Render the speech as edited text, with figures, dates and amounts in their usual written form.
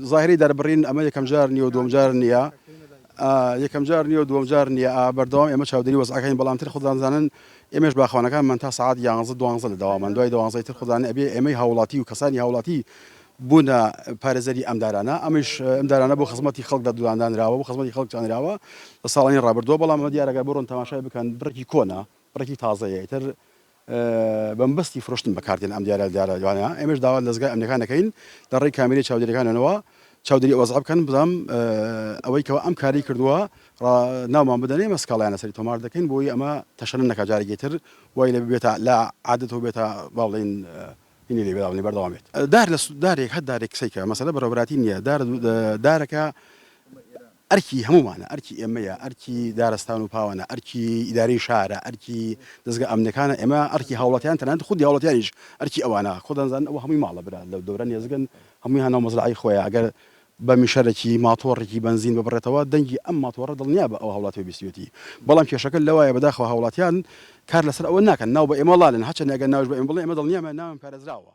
زاهیری دەربڕین ئەمە یەکەم جار نییە و دووەم جار نییە یەکەم جار نییە و دووەم جار نییە بەردەوام ئێمە چاودێری وەزعەکەین بەڵام تر خۆتان دەزانن ئێمەش باخەوانەکانمان تا سەعات یانزە دوانزە لە دەوامان دوای دوانزەی تر خۆتان ئەبێ ئێمەی هاوڵاتی و کەسانی هاوڵاتی بوونە پارێزەری ئەم دارانە ئەمیش ئەم دارانە بۆ خزمەتی خەڵک دادانراوە بۆ خزمەتی خەڵک چانراوە لە ساڵانی ڕابردووە بەڵام ئەمە دیارە گەر بڕۆن تەماشای بکەن بڕێکی کۆنە بڕێکی تازەیە ئیتر بەمبەستی فرۆشتن بەکاردێن ئەم دیارە دیارە جوانە ئێمەش داوا لە دەزگای ئەمنیەکان دەکەین لە ڕێی کامێرەی چاودێریەکانەوە چاودێری ئەو وەزعە بکەن بزانم ئەوەی کەوا ئەم کاری کردووە ناومان بدەن ئێمە سکاڵایان لەسەری تۆمار دەکەین بۆی ئەمە تەشەنە نەکا جارێکی تر وای لێ ببێتە لە عادەتەوە بێتە با بڵێین هینی لێ بێ بەردەوام بێت دار لە دارێک هەر دارێک قسەی کە مەسەلە بەڕێوەبەرایەتی نییە دار دارەکە ئەرکی هەموومانە، ئەرکی ئێمەیە، ئەرکی دارستان و پاوانە، ئەرکی ئیدارەی شارە، ئەرکی دەزگا ئەمنیەکانە، ئێمە ئەرکی هاوڵاتیان تەنانەت خودی هاوڵاتیانیش ئەرکی ئەوانە، خۆتان دەزانن ئەوە هەمووی ماڵە برا لەو دەورە نێزگن هەمووی هاناو مەزرەعەی خۆیە، ئەگەر بە میشەرێکی ماتۆڕێکی بەنزین ببڕێتەوە دەنگی ئەم ماتۆڕە دڵنیابە ئەو هاوڵاتیە بیستویەتی، بەڵام کێشەکە لەوایە بەداخەوە هاوڵاتیان کار لەسەر ئەوە ناکەن ناو بە ئێمە ڵالن، هەرچەندە ئەگەر ناویش بە ئێمە بڵێن ئێمە دڵنیامە ناویان پارێزراوە.